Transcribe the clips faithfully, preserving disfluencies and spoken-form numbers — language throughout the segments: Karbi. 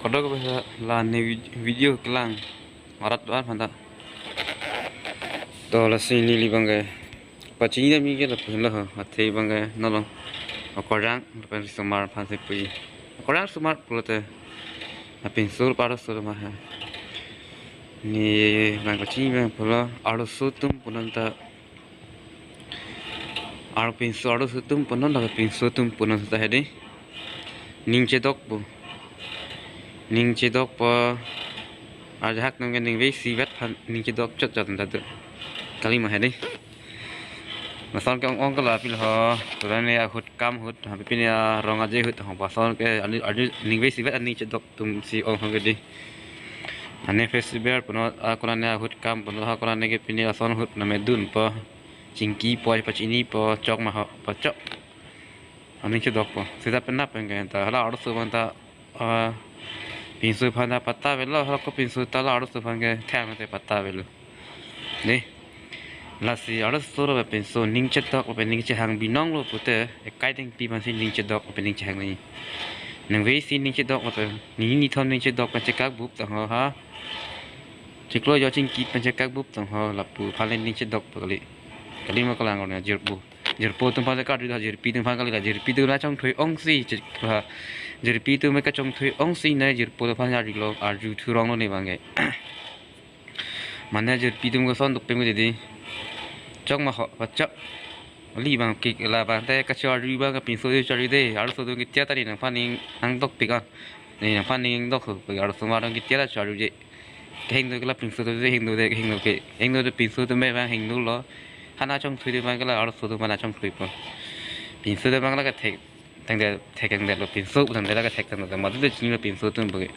Kodok basa la ne vid-, video kelang marat do-an phanta. To lasi neli abang ke pachini dam ke lapu henlo ho, athe abang ke nolo. Okorjang lapen risomar aphan si pu-i. Okorjang risomar pulote apinso arloso ma ha. Ne abang pachini abang pulo arloso atum pu non ta, arpinso arloso atum pu non, lapen pinso atum pu non ta hedi. Ning chedokpo. Ning chedokpo. Ajahak nang ke ningve isivet aphan ning chedok chotchot ta do. Kali ma hedi. Lason ke ong-ong ke la pil ho. Kurane ahut kam ahut, ha pine arong aje ahut ho. Lason ke ani, ani ningve isivet aning chedok atum si ong ho ke di. Ane festival pu non, a kurane ahut kam pu non, ha kurane ke pine ason ahut name dunpo. Chingkipo, pachinipo, chok ma ho, pachok. Aning chedokpo. Seta penap pen ke ta hala arloso abang ta, ah, pinso aphan ta patta avelo, hala ko pinso ta la arloso aphan ke thang te patta avelo. Ne. Lasi arloso lapen pinso ning chedok lapen ning chehang binong lo pute, ekai dengpi aphan si ning chedok lapen ning chehang ni. Ningve isi ning chedok lapen ningni nithom ning chedok pen chekak bup tang ho ha. Chiklo jo chingki pen chekak bup tang ho, lapu aphan le ning chedokpo kali. Kali ma kalang orna jirpo. Jirpo atum aphan le karju do, jirpi atum aphan kali la, jirpi atum la chongthui ongsi chik ha. Jirpi atum ke chongthui ongsi ne jirpo aphan arjulo, arju thurong lo ne abang ke. Mane jirpi atum koson dopik mo didi. Chok ma ho, pachok. Li abang ke la abang te kachorju abang ke pinso chorju de. Arloso atum ke tia ta ne nangphan ning nangdokpik an. Ne nangphan ning dok ho, arloso ma dong ke tia ta chorju je. Hingno ke la pinso atum hingno de, hingno ke. Hingno de pinso atum abang hingno lo. Hana chongthui de abang ke la arloso atum hana chongthuipo. Pinso de abang la kethek tangdet, thek tangdet lo pinso, tangdet la kethek tangdet, madu de chinilo pinso atum pu ke.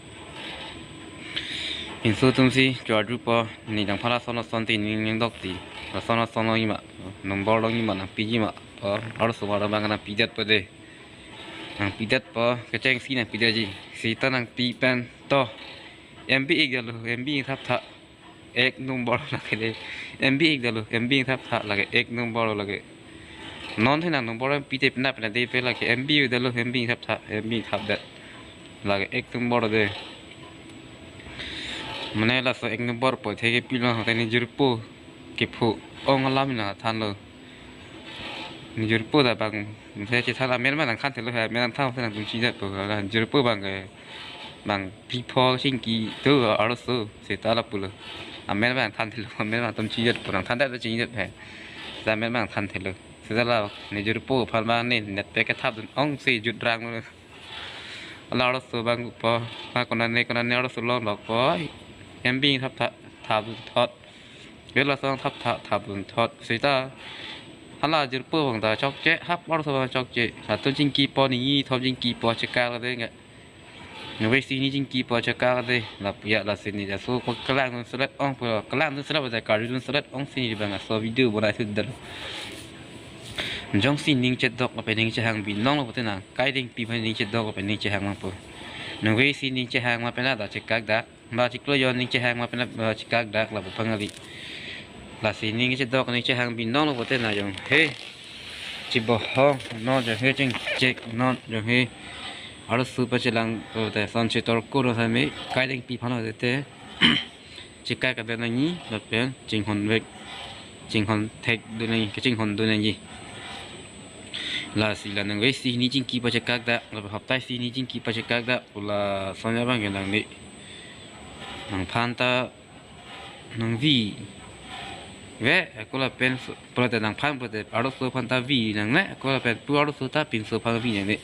Pinso atum si chorjupo, ne nangphan lason lason ti ning ning dok ti. Lason lason longji ma, nombor longji ma, nangpiji ma. Po, arloso ma abang nangpidetpo de. Nangpidetpo, kechengsi nangpidetji. Seta nangpi pen to. M B ik detlo, M B ik thap thap. Ek nombor lake de. M B ik detlo, M B ik thap thap lake, ek nombor lake. Non the nang nombor M P te pina pina de pe lake, M B ik detlo, M B ik thap thap, M B ik thapdet. Lake ek nombor de. Mane laso ek nombor po the ke pilo te ne jirpo kepho ong alam na thanlo. Ne jirpo ta abang, se chethan amen ma nangthan thelo, amen nangthan se nangtum chinidetpo, la jirpo abang ke, abang phli pho chingki do arloso seta lapulo. Amen abang than thelo, amen abang nangtum chinidetpo, nangthandet ta chinidet he. Seta amen abang than thelo. Seta la ne jirpo aphan abang ne net pack kethapdun ongsi jutrang lo. La arloso abang po, ha konane konane arloso longlokpo. M B ik thap thap, thapdun thot. Ke lason thap thap, thapdun thot. Seta hala jirpo abang ta chokche, hap arloso abang chokche. Latum chingkipo, ningni nithom chingkipo chekak de nge. Ningve isi hini chingkipo chekak de. Lapu ya lasi ne jaso ko kelangdun selet ong po, kelangdun selet ba karjudun selet ongsi ne abang laso video bonai thudetlo. Jongsi ning chedok lapen ning chehang binong lo pute nang ekai dengpi aphan ning chedok lapen ning chehang nangpo. Ningve isi ning chehang ma pen ta chekak dak. Ba chiklo jo ning chehang ma pen ta chekak dak lapu aphan kali. Lasi ning chedok ning chehang binong lo pute na jong he. Chibohong non jong he, chingchek non jong he. Arloso pachelang pute son chetor kuro sami ekai dengpi aphan lo te. Chekak kave nangji lapen chinghon vek, chinghon thekdun nangji, kachinghondun nangji. Lasi la ningve isi hini chingkipo chekak dak, lapen hapta isi hini chingkipo chekak dak, pu lason abang ke nangli. Nangphan ta nangvi ve, ako lapen so, pulote nangphan pulote arloso aphan ta vi nangne, ako lapen pu arloso ta pinso aphan vi nangne.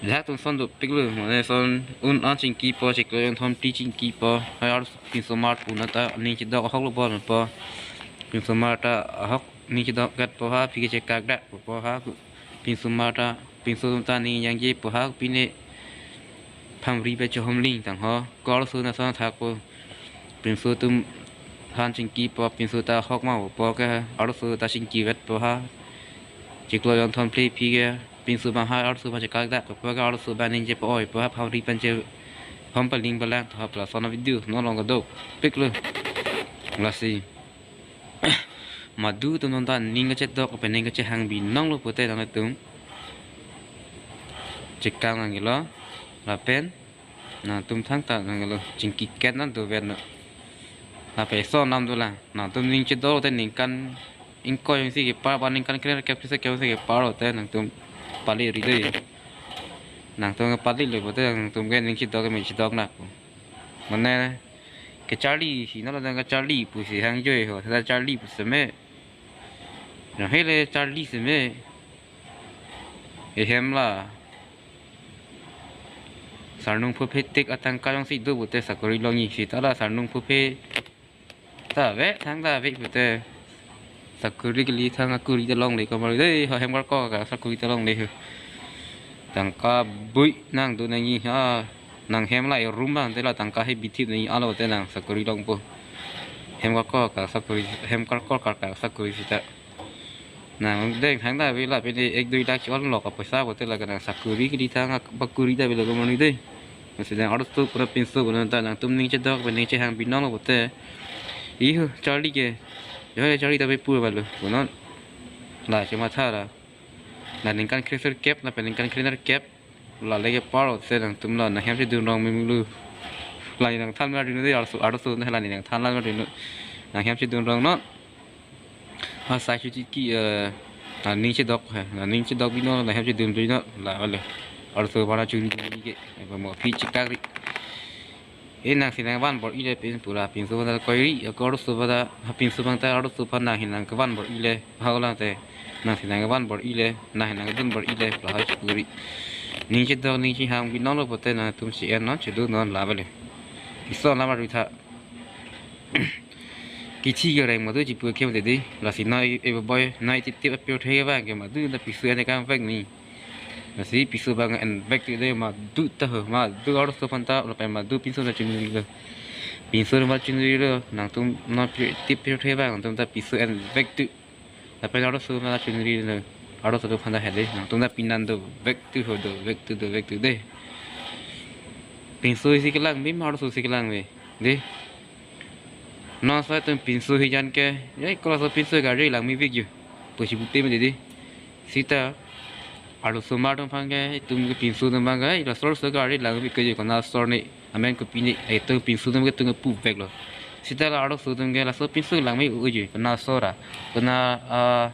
Dak atum son dopiklo, mane son un an chingkipo, chiklo jon thom phli chingkipo, ha arloso pinso mar pu non ta ning chedok ahok lo bon po. Pinso mar ta ahok ning chedokdet po ha, phi ke chekak dak po ha, pinso mar ta, pinso atum ta ning jangje po ha, pine phamri pen chehom ling tang ho, ko arloso na son thakpo. Pinso atum aphan chingkipo, pinso ta ahok ma po ke arloso ta chingkivetpo ha. Chiklo jon thom phli phi ke pinso abang ha arloso abang chekak dak po ke arloso abang ningje po oi po ha, phamri pen chehom paling palang tho ha, pu lason video non long kadopiklo. Lasi madu atum non ta ning kachedok lapen ning kachehang binong lo pute nangtum chekang nangji lo lapen Nangtum thangta nanglo chingki ket nang dovet no. Lapen so nam dolang. Nangtum ning chedok te ningkan ingkoi si kepar, ba ningkan kre kep si kep si kepar te nangtum pali ri dei. Nangtum pali lo pote nangtum ke ning chedok ke me chedok nang. Mane kecharli si nalo nang kecharli pusi hangjoi ho, seta charli pusi me. Nang hele charli si me. Ehem la sarnung phuphe tik atangka jongsi do pote sakori longji, seta la sarnung phuphe ta ave thangta ave pote sakori kali thang akori ta longle komarli dei, ha hem karkok ka sakori ta longle ho. Tangka bui nang do nangji ha, nang hem la room bang te la tangka he bithip nangji alo te nang sakori longpo. Hem karkok ka sakori, hem karkok ka ka sakori seta. Nang deng thangta ave lapen ek dui lakh si-on lok apoisa pote la nang sakori kali thang ak-, ba kori ta avelo komarli dei. Masi nang arloso pura pinso punon ta nangtum ning chedok pen ning chehang binong lo pote. Ihu charli ke. Yo charli ta pu avelo punon. La chematha ra. La ningkan kre sir kep, lapen ningkan kre ner kep. La leke paro se nangtum la nang hem chedun rong mimlu. La ni nang than ma dinu dei arloso, arloso la ni nang than la ma dinu. Nang hem chedun rong no. Ha sai chu ki, eh, nang ning chedok he, nang ning chedok bino, nang hem chedun bino, la avelo. Arloso bana churi bini ke, eh, mo phi chikak ri. Eh, nang si nang van bor-i le pin pura pinso bang ta koi ri, ako arloso bang ta, ha pinso bang ta arloso aphan nang hi nang kevan bor-i le, ha ulang te, nang si nang van bor-i le, nang hi nang dun bor-i le, la ha chikuri. Ning chedok ning chehang binong lo pote nangtum si en non, chedun non la avelo. Iso la ma ri tha. Kithi kereng madu chipu kem dei, lasi noi ebe boy noi tip tip apir thei bang ke madu ta piso en kam vek ni. Lasi piso bang en vek tu dei madu ta ho, madu arloso aphan ta lapen madu pinso ta chunri lo. Pinso ma chunri lo, nangtum noi pi-, tip pir thei bang nangtum ta piso en vek tu. Lapen arloso ma chunri lo. Arloso aphan ta he dei, nangtum ta pinan dovek tu ho, dovek tu, dovek tu dei. Pinso si kelang bi ma arloso si kelang bi. Dei. Non sai tum pinso hijan ke, ya, ko laso pinso gari langme vek jo. Pusi pupe me dei. Seta arloso mar atum aphan ke, itum ke pinso atum aphan ke, laso arloso gari langme vek jo, kona asor ne, amen kopi ne, itum pinso atum ke itum ke puvek lo. Seta la arloso atum ke, laso pinso langme oi jo, kona asor ra, kona, ah,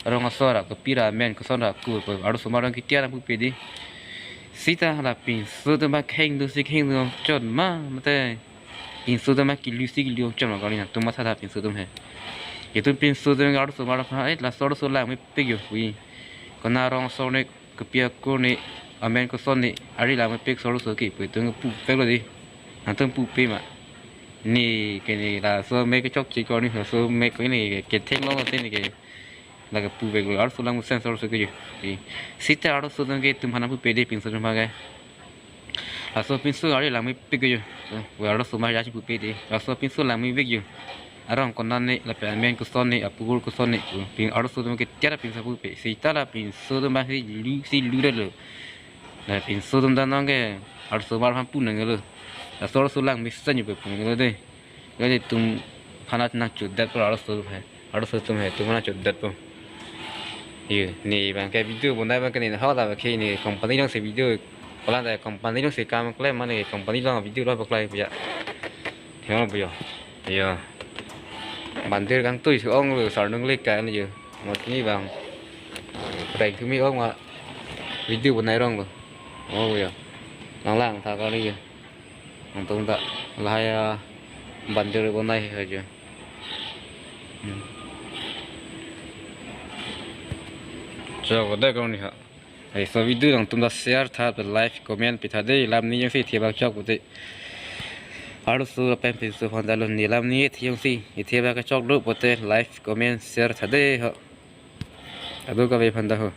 rong asor ra, kopi ra, amen koson ra, ko, ko, arloso mar atum ke tiar pupe dei. Seta la pinso atum aphan kheng do si kheng do chot ma, mate. Pinso atum ma kilu si kilu chot ma kali nangtum matha tha pinso atum he. Itum pinso atum arloso mar aphan, eh, laso arloso langme pik jo hui. Kona rong asor ne, kopi akur ne, amen koson ne, ari langme pik so arloso ke, pu itum puvek lo dei. Nangtum pupe ma. Ne ke ne laso me kechokche ko ne, laso me ko ne ke theklong te ne ke. La ke puvek lo, arloso lang sen arloso ke jo. Eh, seta arloso atum ke itum aphan pupe dei pinso atum aphan ke. Laso pinso ari langme pik jo. Eh, arloso mar aja pupe dei. Laso pinso langme vek jo. Arong kona ne, lapen amen koson ne, apukur koson ne. Pin arloso atum ke tiar pinso pupe. Seta la pinso atum ma si lu, si lu lo. La pinso atum ta nang ke arloso mar aphan pu nanglo. Laso arloso langme sen jo pu nanglo dei. Jadi itum aphan nang chodet po arloso atum he. Arloso atum he, itum aphan chodet po. Yo, ne bang ke video bonai bang ke ne ha la ke ne company along si video. Kolang ta company along si kam klem mane company along video lo paklai puya. Yo, puya. Yo. Bandir kangtui si ong lo sarnung lek ka ne yo. Mat ni bang. Prank thumi ong ma video bonai rong lo. Oh, puya. Lang lang tha kali yo. Nangtum ta lahai, ah, bandir bonai hai jo. Hmm. Chok dei kong ni ha. Hai so video nangtum ta share tha, like, comment pi tha dei, lam ni jongsi theba chok pote. Arloso lapen pinso aphan ta lo ne lam ni thei jongsi, theba kechok do pote, like, comment, share tha dei ho. Adu kave aphan ta ho.